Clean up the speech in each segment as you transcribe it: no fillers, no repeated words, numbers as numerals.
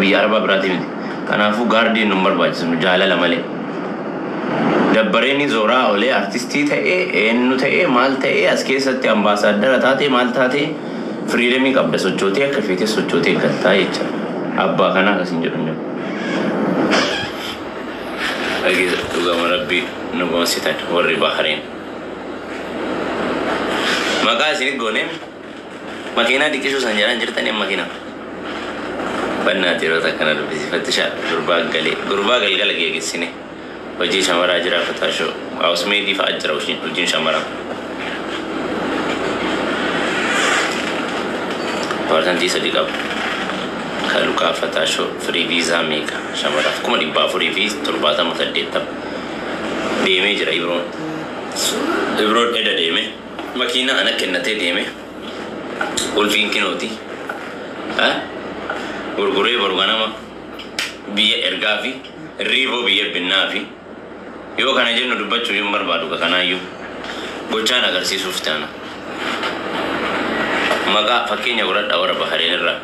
Biyya Arabaa biraati miti. Kanaafuu gaardiin nu barbaachisu jaalala malee. Dabbareen zoraa olee artistii ta'ee eenyu ta'ee maal ta'ee as keessatti ambaasaaddara taatee maal taatee firiidamii qabda sochootee akka feetee sochootee galtaa jecha. Abbaa kanaa akkasiin jedhu hin jiru. Dhugama rabbii nu boonsitan warri Bahareen. Maqaa isinit goonee makiinaa xiqqisuu san jedhan jirtanii makiinaa. Bannaati yeroo takkana dubbisifattishaa gurbaa galee gurbaa galgala geegessine hojii shamaraa jira fataashoo hausmeedii fa'a jira hojiin shamaraa. Parsantii 3 qaba. Kaluqaa fataashoo firii viizaa meeqa shamaraaf 478,000 deemee jira Ibroon. Ibroon eda deeme makiinaa ana kennatee deeme ulfiin kinooti. Gurguree boru ganama biyya ergaa fi riiboo biyya binnaa fi yoo kana jennu dubbachuu hin barbaadu kanaayyuu gochaan agarsiisuuf taana. Maqaa fakkeenya godhadhaa warra Bahareen irraa.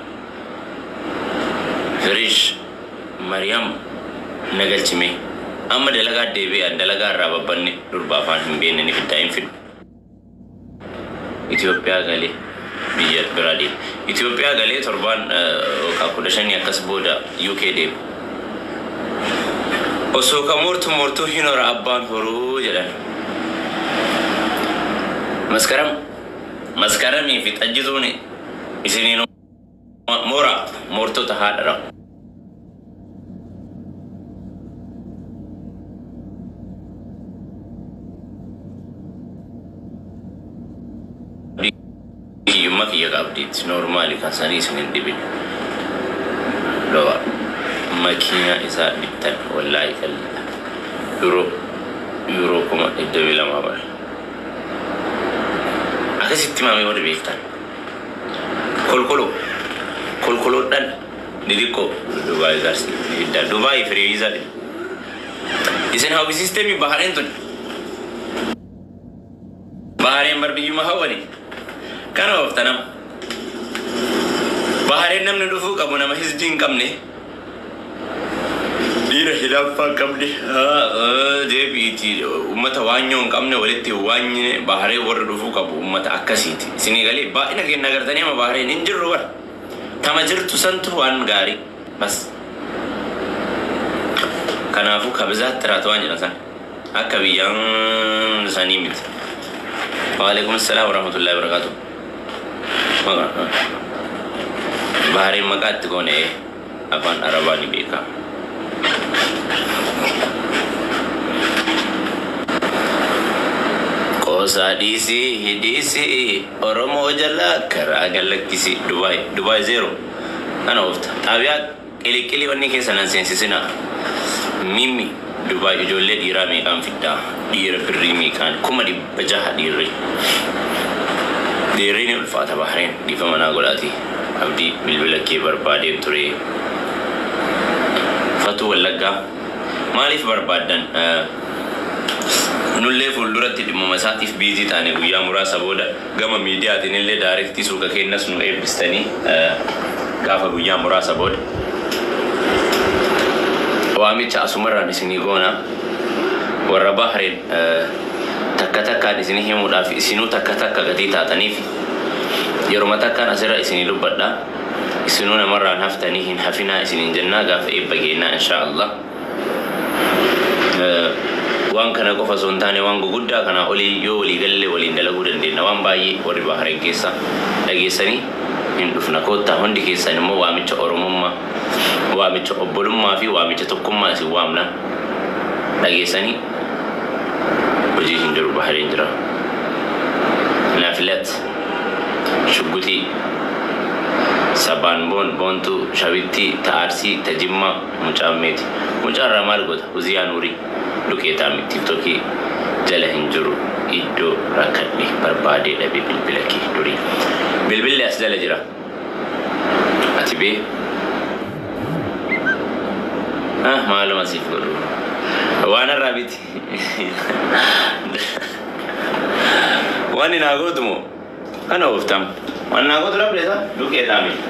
Firish Mariyaam nagalchime amma dalagaa deebi'an dalagaa irraa babbanne durba afaan hin beekne ni fiddaa hin fidu. Itoophiyaa galee biyya biraa deema. Itoophiyaa galee torbaan yookaan 15 akkas booda UK deema. Osoo ka moortu moortuu hin hora abbaan horuu jedhan. Maskaram maskaramii fi xajjituun isiniin moora moortota haadha. Hiyyummaa kiyya qabdiitti noormaali kan sanii isin hin dhibin. Lo'a makiinaa isaa bittan wallaahi kallata. Yuuroo 22,000 bara. Akkasitti maamee warri beektan. Kolkoloo kolkoloodhaan xixiqqoo Dubaay gaarsi fiddaa Dubaay firii viizaa fidda. Isin hawwisiisteemi Bahareen tun. Bahareen bar biyyuma hawwani. Kana oofta nama. Bahareen namni dhufuu qabu nama hisdii hin qabne. Dhiira hinaaffaa hin qabne. Deebi'iiti uummata waanyoo hin qabne walitti waanyine Bahareen warri dhufuu qabu uummata akkasiiti. Isinii galee baay'ina keenya agartanii amma Bahareen hin jirru bara. Tama jirtu santu waan gaarii. Bas. Kanaafuu kabizaatti raatu waan jedhan sana. Akka biyyaan sanii miti. Waalaikum salaam warahmatullahi wabarakatuh. Bahareen maqaa itti goone afaan Arabaa ni beeka. Qoosaa dhiisii dhiisii Oromoo jalaa karaa galakkisii Dubaay Dubaay zeero kana oofta. Xaabiyaa qiliqqilii wanni keessa nan seensisina. Mimmi Dubaay ijoollee dhiiraa meeqaan fiddaa? Dhiira birrii meeqaan? 600,000 dhiirri. Dhiirri ni ulfaata Bahareen dhiifama naa godhaati. Abdii bilbila kee barbaadeen ture. Fatuu Wallaggaa maaliif barbaaddan? Nullee fuulduratti dhimmuma isaatiif biizii taane guyyaa muraasa booda gama miidiyaatiin illee daarektii suuqa keenyas nu eebbistanii gaafa guyyaa muraasa booda. Waamicha asumarraan isinii goona. Warra Bahareen takka takkaan isinii himuudhaaf isinuu takka takka gatii taataniif yeruma takkaan asirra isinii dubbadha. Isinuu namarraan haftanii hin hafinaa isiniin jennaa gaafa eebba keenyaa insha Allah. Waan kana qofa osoo hin taane waan guguddaa kanaa olii yoo walii galle waliin dalaguu dandeenya. Waan baay'ee warri Bahareen keessa dhageessanii hin dhufna. Koottaa hundi keessan immoo waamicha Oromummaa, waamicha obbolummaa fi waamicha tokkummaa isin waamna. Dhageessanii hojii hin jiru Bahareen jira. Naafilat, Shuggutii, Sabaan boon, boontuu, shawittii, ta'aarsii, tajimmaa, mucaan meeti. Mucaarraa maal goota? Uziyaa Nuurii duqeetaa miti tiktokii jala hin jiru iddoo rakkadhe barbaadee dhabe bilbila kee durii. Bilbilli as jala jira. Ati bee? Maaluma siif godhu? Waan irraa biti. Waan naa gootu moo? Kana ooftam. Waan naa gootu dhabde isaa duqeetaa miti.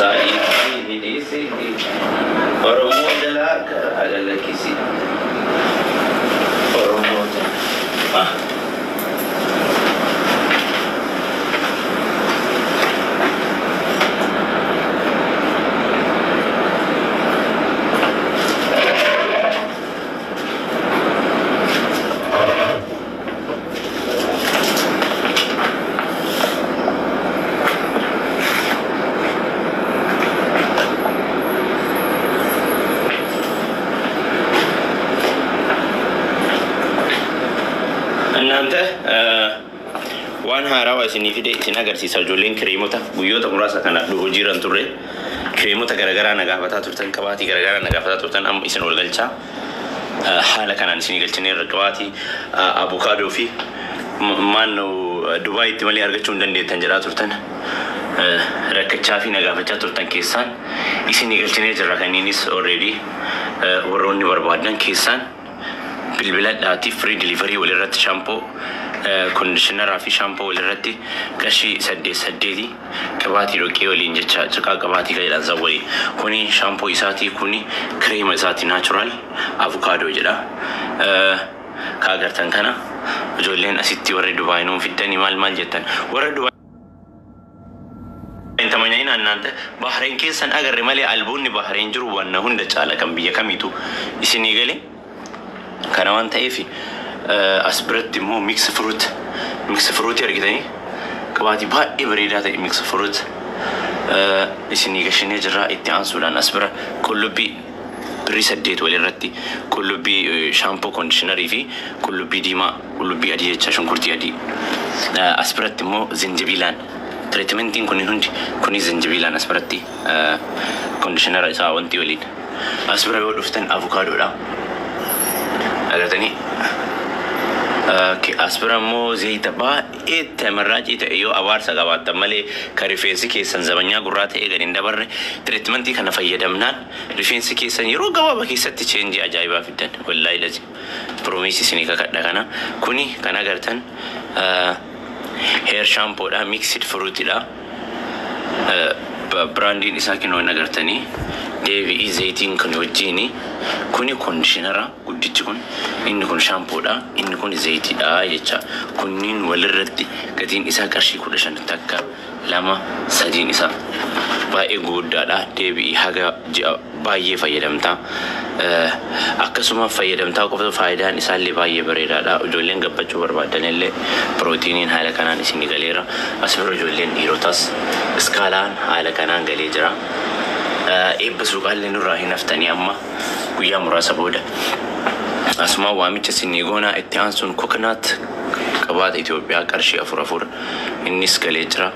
Saayitii hidhiisi Oromoo jalaa karaa galakkisi. Oromoo jalaa. እናንተ waan haarawaa isinii fide isin agarsiisa. Ijoolleen kireemota guyyoota muraasa kana hojiirra hin turre, kireemota garagaraa na gaafataa turtan, qabaatii garagaraa na gaafataa turtan, amma isin ol galchaa. Haala kanaan isinii galchineerra. Qabaatii abukaadoo fi maannoo Dubaayitti malee argachuu hin dandeettan jedhaa turtan, rakkachaa fi na gaafachaa turtan, keessaan isinii galchinee jirra. Kanniinis already warroonni barbaadan keessaan bilbiladhaatiif free delivery walirratti, shampoo, conditioneraa fi shampoo walirratti qarshii 8 8, qabaatii dhoqqee waliin jecha, ciqaa qabaatii kan jedhan san waliin. Kuni shampoo isaatii, kuni kireema isaati, natural avocado jedha. Ka agartan kana ijoolleen asitti warri Dubaay nuun fiddanii maal maal jettan, warra Dubaay ተመኛይን እናንተ Bahrain keessan agarre malee albuunni Bahrain jiru wanna hunda caala kan biyya kamiitu isinii galee. Kana waan ta'eef as biratti immoo mix fruit, mix fruitii argitanii, qabaatii baay'ee bareedaa ta'e mix fruit isinii gashinee jirra. Itti aansuudhaan as bira qullubbii birrii 8 walirratti, qullubbii shampoo, conditionerii fi qullubbii diimaa, qullubbii adii jecha, shunkurtii adii. As biratti immoo zinjibiilaan treatmentiin kunniin hundi kuni zinjibiilaan as biratti conditionera isaa wanti waliin. As bira yoo dhuftan avokaadoodha agartanii. As bira immoo zayita baay'ee tamarraacii ta'e, yoo abaarsa qabaattan malee ka rifeensi keessan zabanyaa gurraa ta'ee gadi hin dabarre, treatmentii kana fayyadamnaan rifeensi keessan yeroo gabaabaa keessatti change ajaa'ibaa fiddan. Wallaahi lazi promise isinii kakadha. Kana kuni kan agartan hair shampoodha, mixed fruitidha. Brandiin isaa kinoo hin agartanii, deebi'ii zayitiin kun wajjiini. Kuni conditionera guddichi kun, inni kun shampoodha, inni kun zayitiidha jecha. Kunniin walirratti gatiin isaa qarshii 15, takka, lama, sadiin isaa baay'ee guddaadha. Deebi'ii haga ji'a baay'ee fayyadamtaa. Akkasuma fayyadamtaa qofa, faayidaan isaallee baay'ee bareedaadha. Ijoolleen gabbachuu barbaadan illee pirootiiniin haala kanaan isin galeera. As bira ijoolleen dhiirotas iskaalaan haala kanaan galee jira. Eebba suuqaallee nurraa hin haftanii amma guyyaa muraasa booda. Asuma waamicha isinii goonaa. Itti aansuun coconut qabaata Itoophiyaa qarshii 4 4, innis galee jira.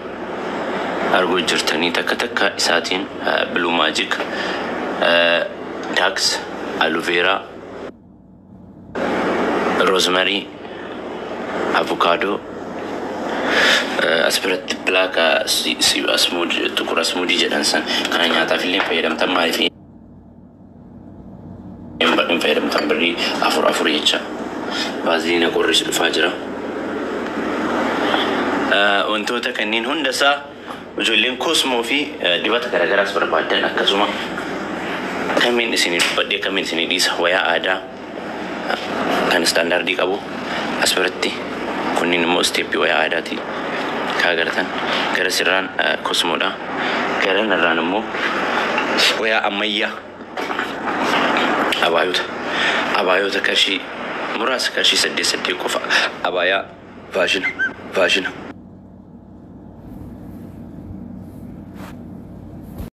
Arguu jirtanii takka takka isaatiin Blue Magic, Dax, aloe vera, rosemary, avocado. As biratti black tukur asmuudii jedhan san kana nyaataaf illee fayyadamtan, maaliif hin fayyadamtan? Birrii 4 4 jecha. Baaziliina qorris dhufaa jira. Wantoota kanneen hundasaa ijoolleen kosmoo fi dibata garagaraas barbaadan, akkasuma kamiin isinii dubbadhee kamiin isinii dhiisa? Wayaa aadaa kan standardii qabu as biratti. Kunniin immoo steppii wayaa aadaati. Kaa agartan gara sirraan kosmoodha, gara narraan immoo wayaa ammayyaa, abaayota qarshii muraasa, qarshii 8 8 qofa, abaayaa faashina faashina.